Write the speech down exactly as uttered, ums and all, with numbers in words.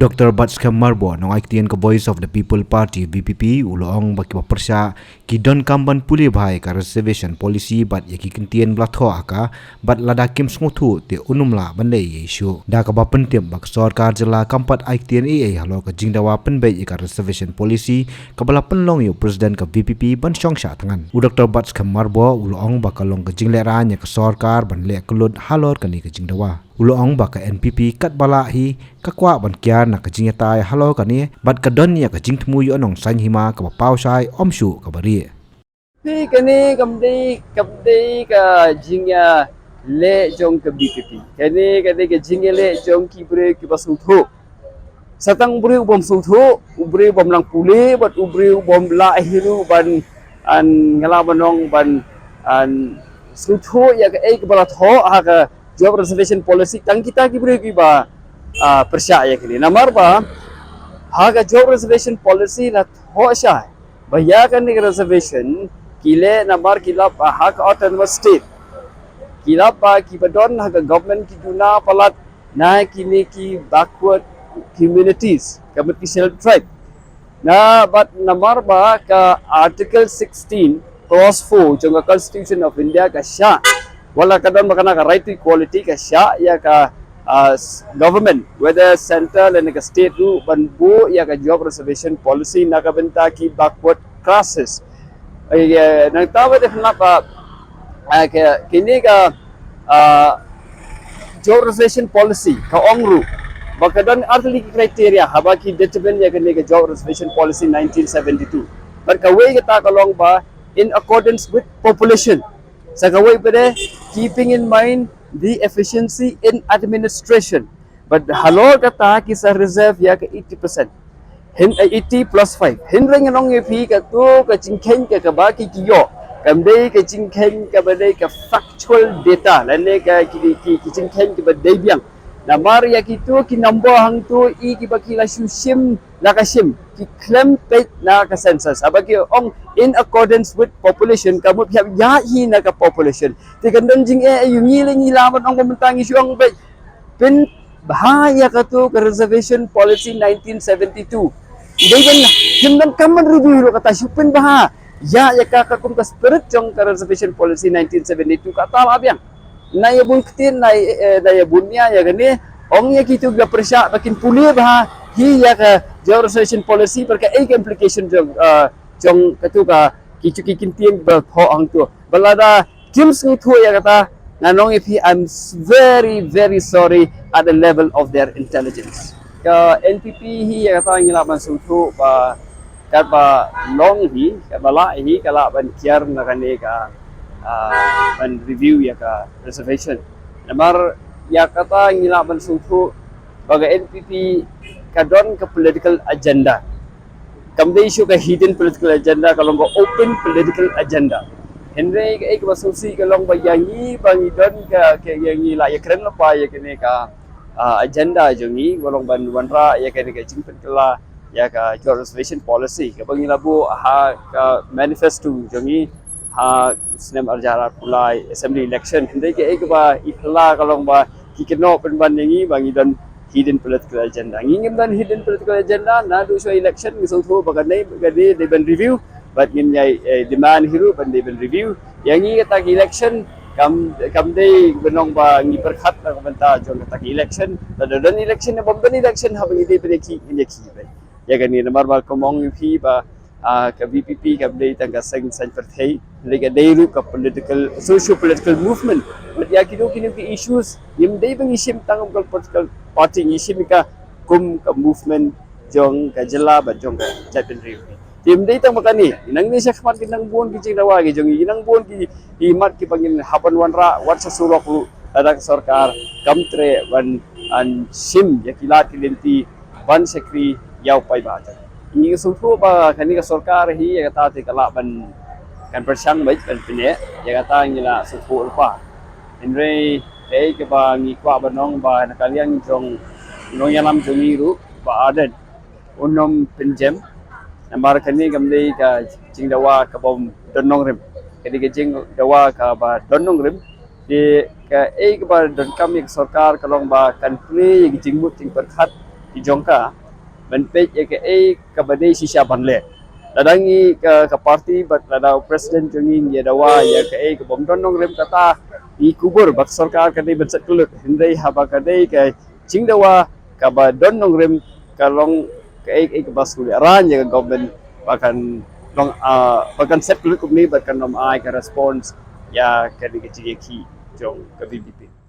Dr Batskhem Myrboh, nongai ktien ka Voice of the People Party, V P P, u la ong ba kiba pyrshah ki donkam ban pule bha ïa ka reservation policy bad ïa ki kyntien ba la thoh ha ka, bad lada kim sngewthuh te un ym lah ban leh ei ei shuh. Da kaba pyntip ba ka sorkar jylla kam pat ai ktien ei ei halor ka jingdawa pynbeit ïa ka reservation policy kaba la pynlong ïa u president ka V P P ban shong shah thngan, u Dr Batskhem Myrboh u la ong ba ka long ka jinglehrain ïa ka sorkar ban leh kyllut halor kane ka jingdawa. U la ong ba ka N P P katba lah hi ka kwah ban kiar na ka jingïatai halor kane bad ka don ïa ka jingthmu ïa u nongsaiñ hima kaba paw shai, ym shuh kaba rieh. Phi, kane kam dei, kam dei ka jingïaleh jong ka V P P. Kane ka dei ka jingïaleh jong ki briew kiba sngewthuh. Sa tang u briew u bym sngewthuh, u briew u bym nang pule bad u briew u bym lah hi ruh ban, an, nga lah ban ong ban, an, sngewthuh ïa kaei kaba la thoh ha ka job reservation policy, tang kita ki briew kiba, ah, pyrshah ïa kine. Namar ba ha ka job reservation policy la thoh shai ba ïa kane ka reservation ki leh namar ki lap ba ha ka autonomous state, ki lap ba kiba don ha ka government ki duna palat na kine ki backward communities, ka mut ki scheduled tribe. Na bad namar ba ka Article sixteen, Clause four jong ka Constitution of India ka shah, wat la ka don ba kane ka right to equality, ka shah ïa ka, ah, s-, government, whether centre lane ka state ruh, ban buh ïa ka job reservation policy na ka bynta ki backward classes. Ai, eh, nangta ba dei khnang ba, ah, ka, kine ka, ah, job reservation policy ka ong ruh ba ka don artylli ki criteria haba ki determine ïa kane ka job reservation policy nineteen seventy-two. Bad kawei kata ka long ba in accordance with population. Sa kawei pat de, keeping in mind the efficiency in administration. Bad halor kata ki sa reserve ïa ka eighty percent. Hynrei, eh, eighty plus five. Hynrei ngan ong ïa phi, kato ka jingkheiñ ka, kaba ki ki ïoh, kam dei ka jingkheiñ kaba dei ka factual data lane ka ki, ki, ki jingkheiñ kaba dei biang. Namar ïa kito ki number hangto i kiba ki la shu shim la ka shim, ki khlem peit na ka census. Haba ki ong in accordance with population, ka mut phi hap ïaid hi na ka population. Te kan don jingeh, eh, ïa ngi lei ngi lah ban ong ba mynta ngi shu ong beit pynbha ïa kato ka reservation policy nineteen seventy-two. Dei ban, kim donkam ban review ruh kata, shu pynbha ïa, ïa ka, ka kum ka spirit jong ka reservation policy nineteen seventy-two kata lah biang. Na ïa bun ktien, na, eh, na ïa bun nia ïa kane, ong ïa kito kiba pyrshah ba kin pule bha hi ïa ka job reservation policy, bad kaei ka implication jong, eh, jong kato ka, ki, ki kyntien ba thoh hangto. Bad lada kim sngewthuh ïa kata, ngan ong ïa phi, I'm s-, very, very sorry at the level of their intelligence. Ka N P P hi ïa kata ngi lah ban sngewthuh ba katba long hi, katba lah hi, ka lah ban kiar na kane ka, ah, ban review ïa ka reservation. Namar ïa kata ngi lah ban sngewthuh ba ka N P P ka don ka political agenda. Kam dei shuh ka hidden political agenda, ka long ka open political agenda. Hynrei kaei kaba sngewsih ka long ba ïa ngi ba ngi don ka, ka ïa ngi lah ïakren lypa ïa kane ka, ah, agenda jong ngi, ka long ban wanrah ïa kane ka jingpynkylla ïa ka job reservation policy kaba ngi la buh ha ka manifesto jong ngi ha snem arhajar arphew lai assembly election. Hynrei kaei kaba i phylla ka long ba ki kynnoh pynban ïa ngi ba ngi don hidden political agenda. Ngi ngim don hidden political agenda, naduh shuwa election ngi sngewthuh ba kane ka dei, dei ban review, bad ngin ïa, eh, demand hi ruh ban dei ban review. Ïa ngi kata ka election kam, kam dei ban ong ba ngi pyrkhat na ka bynta jong kata ka election. Lada don election ne bym don election, haba ngi dei ban ïakhih ngin ïakhih beit. Ïa kane namar ba kum ong ïa phi ba, ah, ka V P P kam dei tang ka seng saiñ pyrthei, lei ka dei ruh ka political, socio political movement. Bad ïa kito kino ki issues ngim dei ba ngi shim tang kum ka political party, ngi shim ka kum ka movement jong ka jylla bad jong ka jaitbynriew. Te ym dei tang ba kane, nang ne sha khmat ki nang bun ki jingdawa ki jong ngi, nang bun ki, ki mat kiba ngin hap ban wanrah wat sha surok ruh lada ka sorkar kam treh ban, an, shim ïa ki lad ki lynti ban shakri ïa u paidbah. Ngi sngewthuh ba kane ka sorkar hi ïa kata te ka lah ban, kan pyrshang beit ban pyneh, ïa kata ngi la sngewthuh lypa. Hynrei kaei kaba ngi kwah ban ong ba na ka liang jong u nongïalam jong ngi ruh Bah Ardent, un ym pynjem. Namar kane kam dei ka jingdawa kaba ym don nongrim. Ka dei ka jingdawa kaba don nongrim. Te kaei kaba donkam ïa ka sorkar ka long ba kan plie ïa ka jingmut jingpyrkhat ki jong ka ban peit ïa kaei kaba dei shisha ban leh. Lada ngi ka, ka party bad lada u president jong ngi ïa dawa ïa kaei ka bym don nongrim kata, ngi kubur ba ka sorkar ka dei ban set kyllut, hynrei haba ka dei ka jingdawa kaba don nongrim ka long kaei kaei kaba sngewrang ïa ka government ba kan long, ah, ba kan set kyllut kumne ba kan ym ai ka response ïa kane ka jingïakhih jong ka VPP.